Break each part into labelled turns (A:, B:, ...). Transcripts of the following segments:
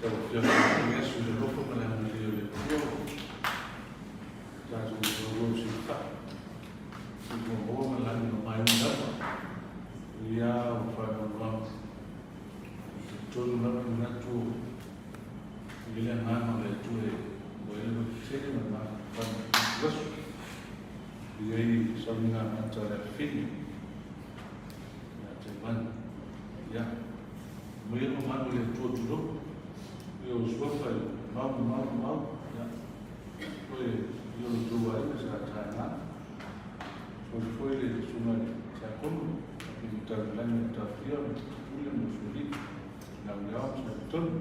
A: Lau Afioga i le Iesu i le alofa ma le agalelei o le Atua, tatou tauau silafai, soifua maua ma le lagi mamae umi lava, o ia o faanoanoaga. E talitonu lava le manatu i le agaga o le Atua e maua ai le loto tele ma le mafaufau i aso. E i ai sauniga amata a le afafine ia Taivani. Ia, aumaia mamalu i le Atua tulou. Ia o suafa e mau mau mau. Ia, oe i o le tou aiga sa taena. Foi foi le susuga i le Tiakono, a pe Taulagi o Tafia, Pule ma Usoalii, Lauleao ma Saletonu.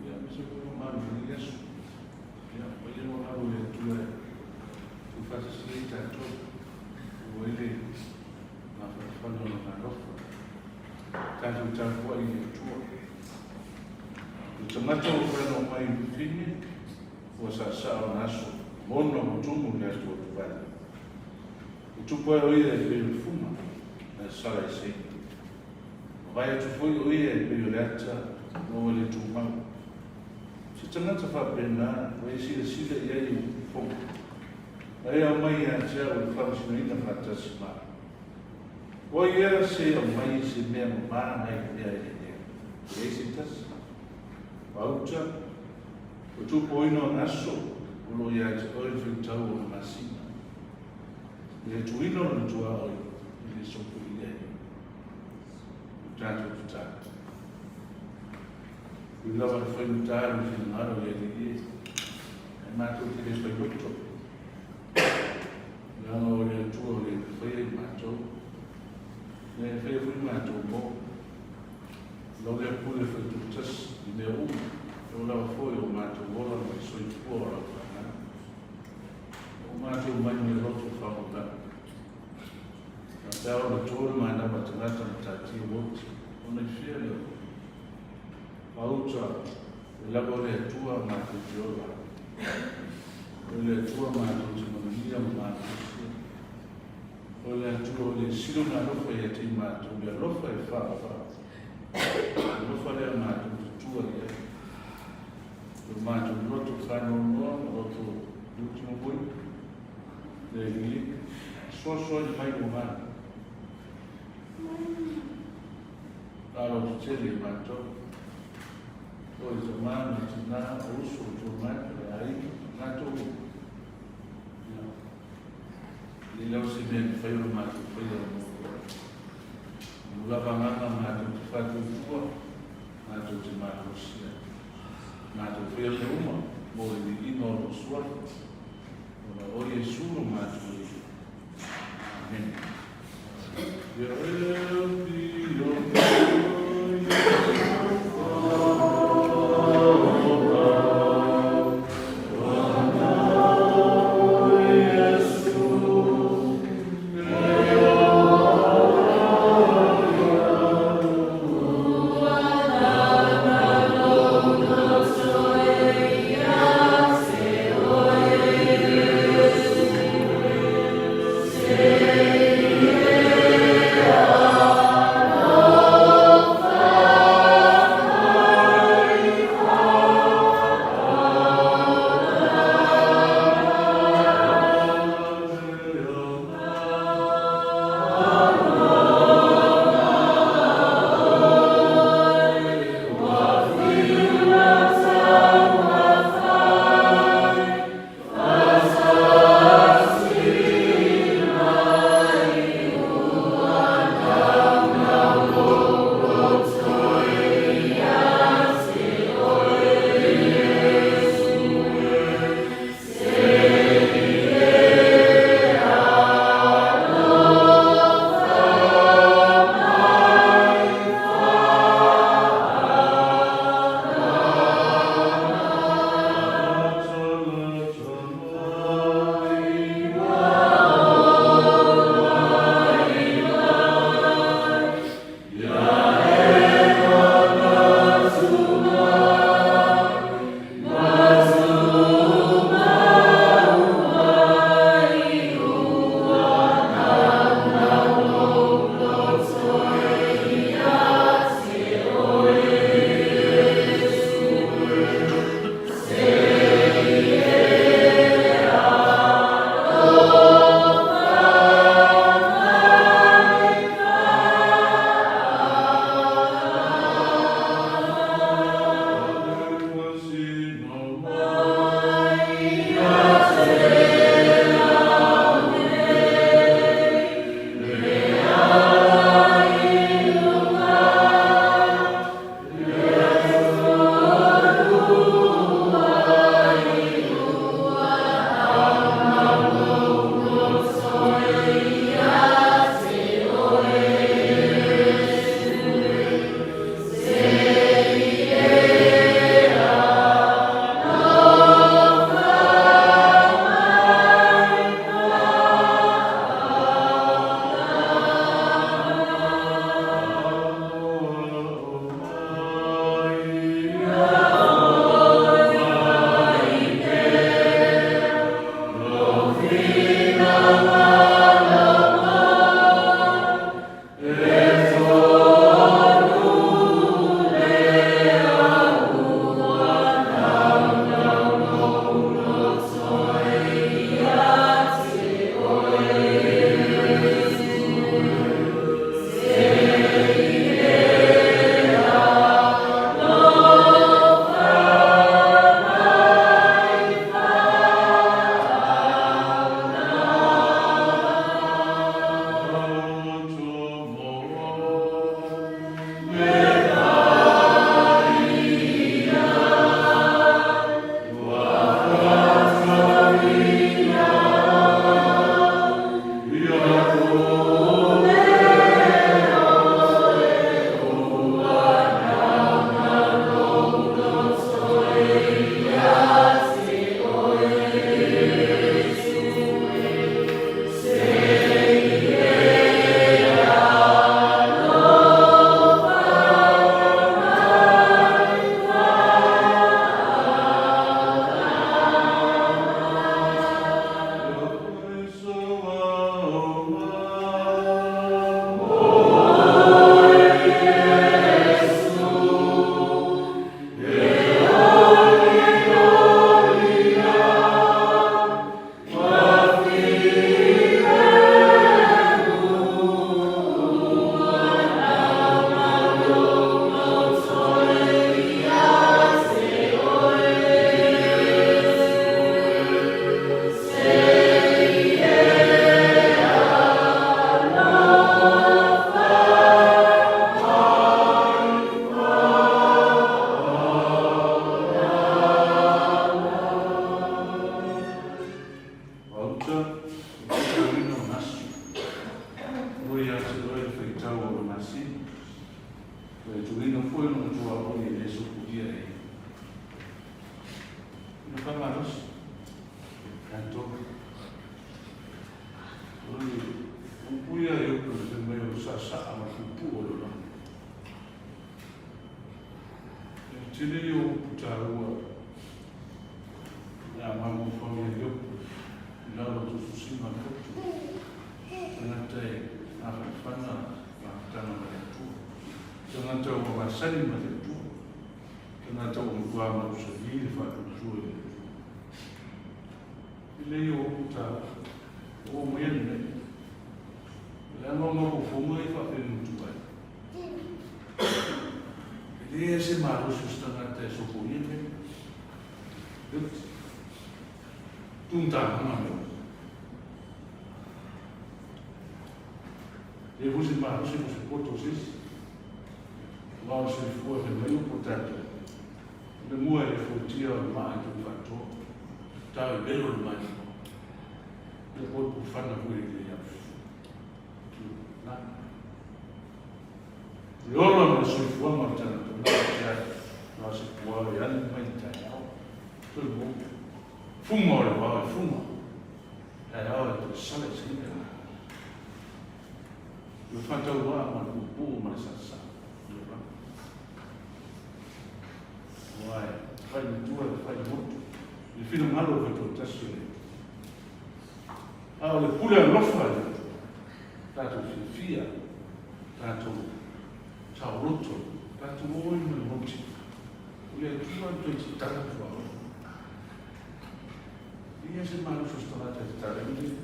A: Ia, aemaise foi mamalu i lenei aso. Ia, paia mamalu i le Atua e tuufaatasi ai tatou, maua ai le mafanafana o Lona alofa. Tatou tapuai i le Atua. O le tagata ua faanoa mai i fafine, ua saasaa ona aso, mona ua tumu i le aso ua tuvae. Ua tupu ai o ia e pei o le fuga, na sala i seina. Ua vaai atu foi o ia e pei o le ata ua le tumau. Se tagata faapena ua e silasila i ai i ou fofoga, ma e aumai ia te au e faamasinoina faatasi ma au. O ai ea se aumai se mea mama nai le mea e le lea? E leai se tasi. Pauta, ua tupoina ona aso, o lo o ia te oe le faitau o ona masina. I le tuuina o lona tuaoi i le sopoia ai o tatou tatalo. Ui lava le faigata i le finagalo i le Alii e, ae matou te le fai loto. Leaga o le Atua o le faia i matou, le faia foi matou mo. Lau lea pule fai tutasi i mea uma, o lava foi o matou ola ma le soifua o lau fanau. O matou mai me loto whakamau. Na te ao na tōru mai nama tangata ma tātia woti, ona i whia leo. Pauta, e lava o le Atua mātou te ola. O le Atua mātou te manuia ma mātou. O le Atua o le silo na alofa ia te mātou, le alofa e wha wha. Le alofa lea mātou te tua i ai. O mātou loto whanonoa, ma loto luti mo Le Alii, soasoa mai o ngā. Alo te tele i mātou. O i tamā, me tinā, o uso, o tō mai, le aiga, mātou o. Ia. Le lau se mea ni whai o mātou whai o mō. Mo lava nganga mātou te whātūtua, mātou te mārosia. Mātou whai o te uma, mō le viiga o lō suafa. Ona o Iesu lo mātou e. Amen. Ia tautuaina foi lona tuaoi e le sopolia e ia. Ina faamalosi tatou. O le upu ia e upu fai mai o le saasaa ma le puupuu o le olaga. E tele ia o upu taua le a mafaufau ia Iopu i lalo o tusitusiga a le loto, tagata e mafanafana mafutaga ma le Atua, tagata ua masani ma le Atua, tagata ua matua mausali le faatuatua i le Atua. E lelei ia o upu taua, ua oo mai le mea. Leaga o mafaufauga ia faafenutu ai. E leai se malosi o se tagata e sopoia mea ia. Tūtāhanga mea. E foi se malosi mo se poto o se isi. Aua o le soifua e fai mai upu o tatou. O le mua e le fuatia o le maa i tou faatoa. Tau e velo le maimoa. Ia po o le pufana foi e le iau. Na. Le ola ma le soifuaga o le tagata o la te ai, na o se puao e alu mai i taeao. Toe mo. Fuga o le vao e fuga. Taeao e toe sala i se ina. Le whataua ma le pupuu ma le sasa. Aua e fai matua e fai motu. Le finagalo o faitoatasi o le Atua. A o le pule alofa a le Atua, tatou fiafia, tatou saoloto, tatou o ai ma le mauti. O le Atua e toe tatala tuaoi. E ia se malosi o se tagata e tatala ai le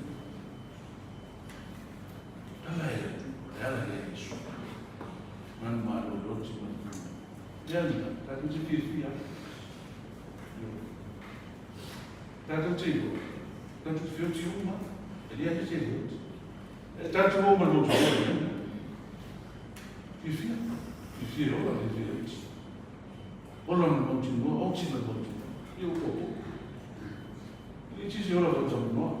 A: Tala e le Atua, e ala ia Iesu. Manu malolo ti ma le Lea lena, tatou te fiafia. Tatou te iloa, tatou te feoti uma, e leai se feoti. E tatou o ma le motu ola i lena. Fiafia, fiafia e ola, fiafia e oti. Ola ma le mautinoa, oti ma le mautinoa. Ia ua popo. E le tisi ola fautaunoa.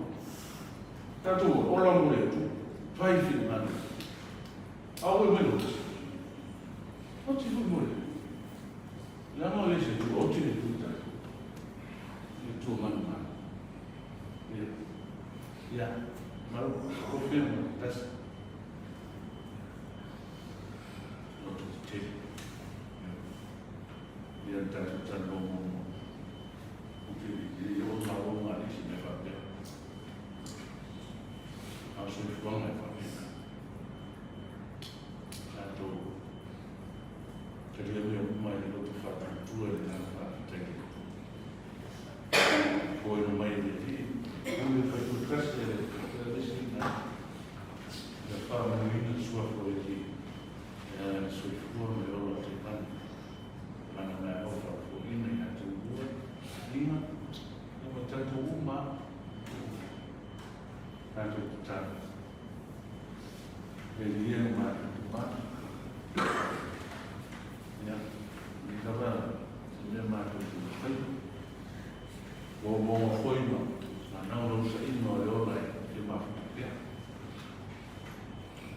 A: Tatou ola mo le Atua. Fai finagalo. A oi mai oti. Oti foi mo le. Leaga o le se Atua, oti le Atua tatou. Le Atua manumanu. Ia. Ia. Malo, ko fea mo tasi. Loto te tele. Ia, ia tatou talanoa muamua. O te i o malo ma alisi mea faapea. A o soifuaga e faapena. Tatou talia mea uma i le loto faatuatua i le agaga faafetai i le Atua. Foino mai e le Alii, uli e faitoatasi e le Atua le isi ina. Ia faamanuina le suafa o le Alii e ala i le soifua ma le ola o Taimana. Mana mai alofa o foina ia te ulua, aiga, ia ma tatou uma tatou tatalo. E lia le matou tama. Ia, i lava se mea matou te mafai. Momoga foi ma manao lau saina o le ola e fia mafuta pea.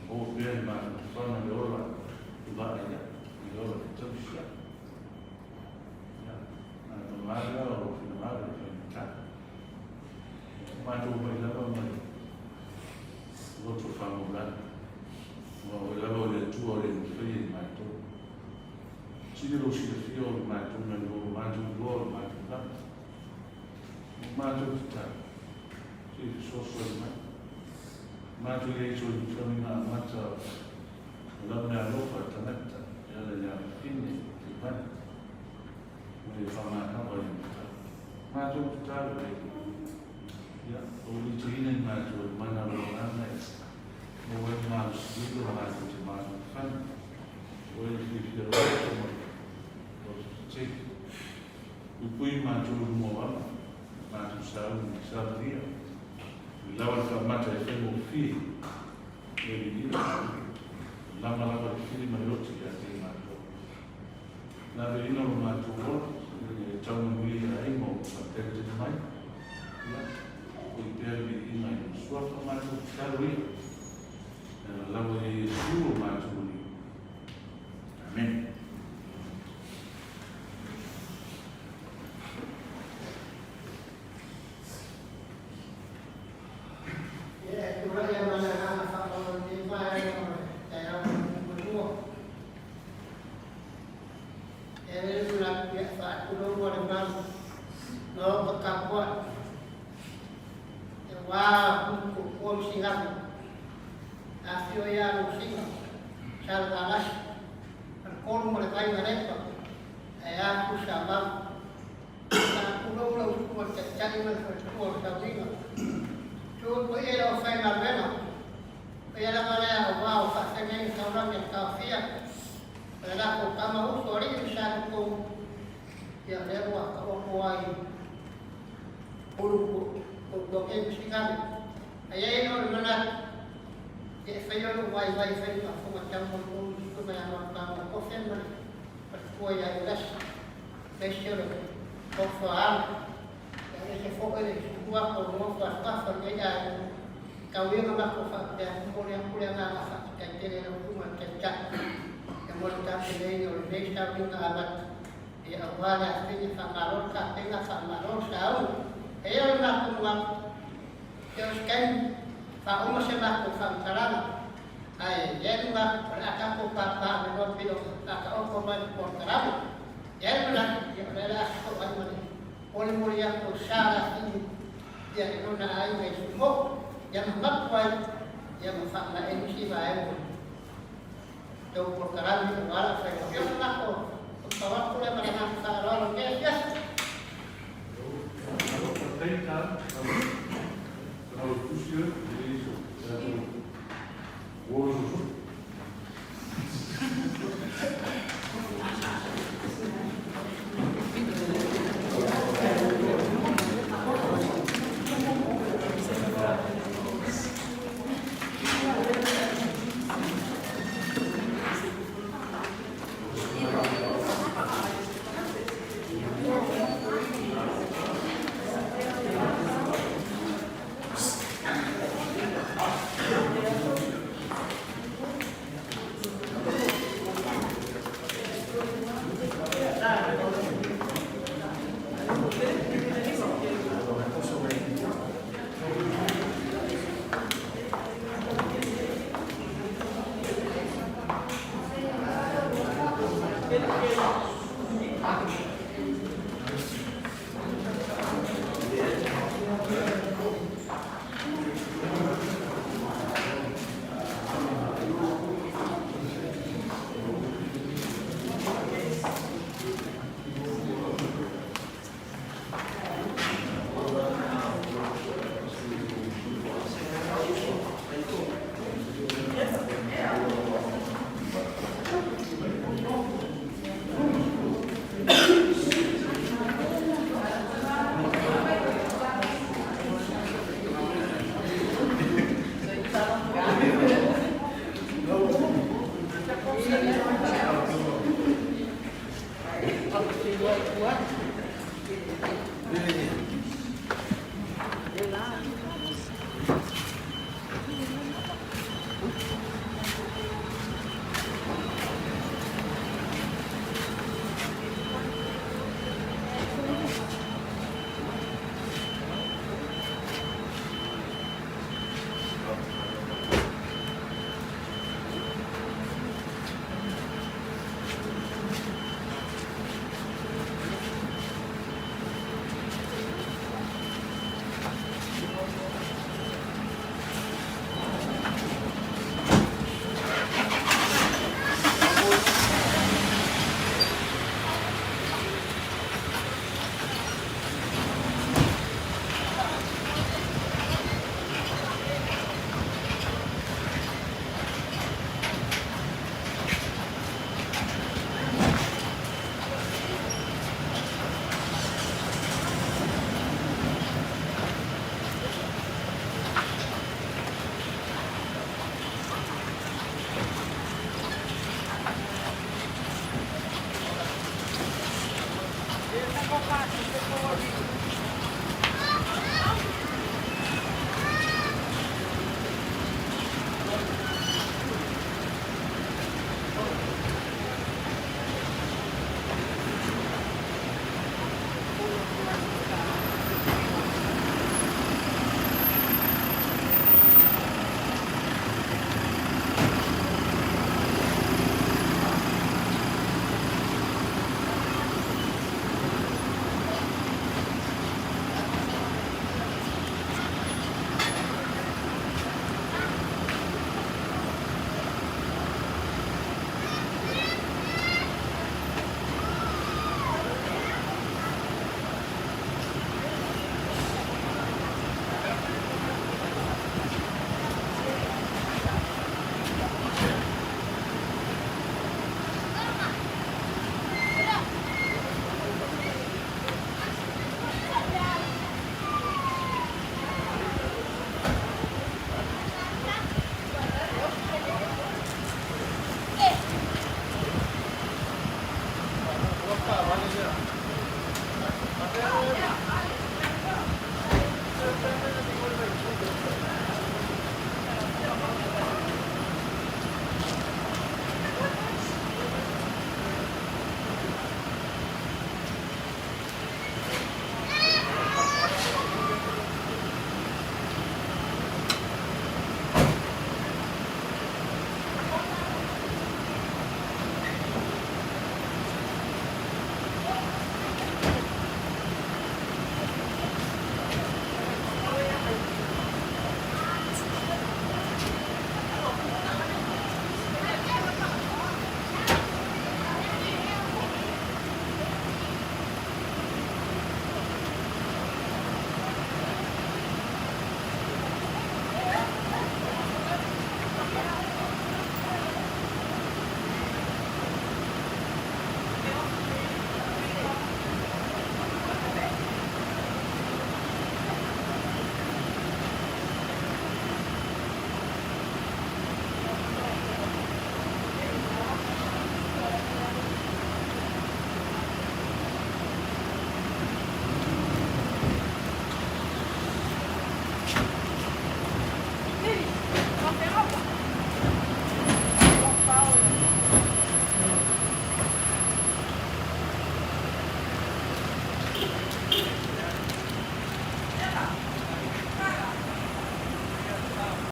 A: Maua pea le mafaufauga le ola i vaa ia, i le ola fetausi ia. Ia, na paga lea o lou finagalo i le faigata. Matou mai lava mai loto faamaulalo. Aua o oe lava o le Atua o le mafai e matou. Sili lou silafia o le matou nai lo matou iloa o le matou lava. O matou tatalo, se i fesoasoani mai. Matou i ai soifua amata o lau meaalofa tagata e ala i le afafine o Taimana ma le faamagalo ai o matou tatalo e ia o litiina i matou e mana o le agaga e maua ai le malosi o matou te mafaufai o e fiafia loto ma loto tetele. Puipui matou i luma o ala, matou sauni saunia, i lawa le faamata e faigofie e le ina, lama lava le fili ma le oti ia te i matou. Laveina lo matou ola, e tau manuia ai ma o faatalitali mai, ia, foi pea le viiga i lona suafa matou tatalo ia, e ala lava ia Iesu o matou Alii. Amene.
B: E le manatu ia faatulou le malu maota tapuai aua Ulutupua ma Sigamu, afio ia Lusina, Salevalasi, Faletolu ma le Vainalepa, ae a Tuisamau. Faatulou lau Susuga i le Taitai ma le Faletua o le Tauniga. Susu le paia i le aufaigaluega, paia lava lea aua o faafeagaiga taulagi a le Taofia, ma le latou tama uso alii ma sa totonu, ia o lea ua taoto ai Ulu nei ma Sigamu. Ae i ai lea o le manatu, ia e fai lou vaivai e fai ma fofoga taumolimoli i le susuga ia Malutama Kofe ma le faletua ia Iulasi, aemaise o le nofo a alo, aemaise foi le susu atu o le nofo a suafa o lenei aiga. Tau ia ona matou faapea atu, momoli atu le agaga faafetai tele i lau Susuga i le Taitai mo le tapenaina o lenei sauniga amata, ia aua le afega, faamalo le tapena, faamalo le sauni. E i ai o le matou manatu, ia o se taimi faauma se matou faamatalaga, ae i ai le manatu o le a tatou papaaveloa pei ona faataoto mai le polokalame. E i ai le manatu, ia o lea o le a sosoo ai ma le molimoli atu o Sa Lafini ia i lona aiga i Sumou, ia ma mapu ai, ia ma faamaea nisi vaega o le tou polokalame aua lau faiva. Ia o le matou tau atu lea ma le agaga faaaloalo i lenei afiafi.
A: Malo faafetai Tala. Malo tusi oe, e le so tatou uo soso.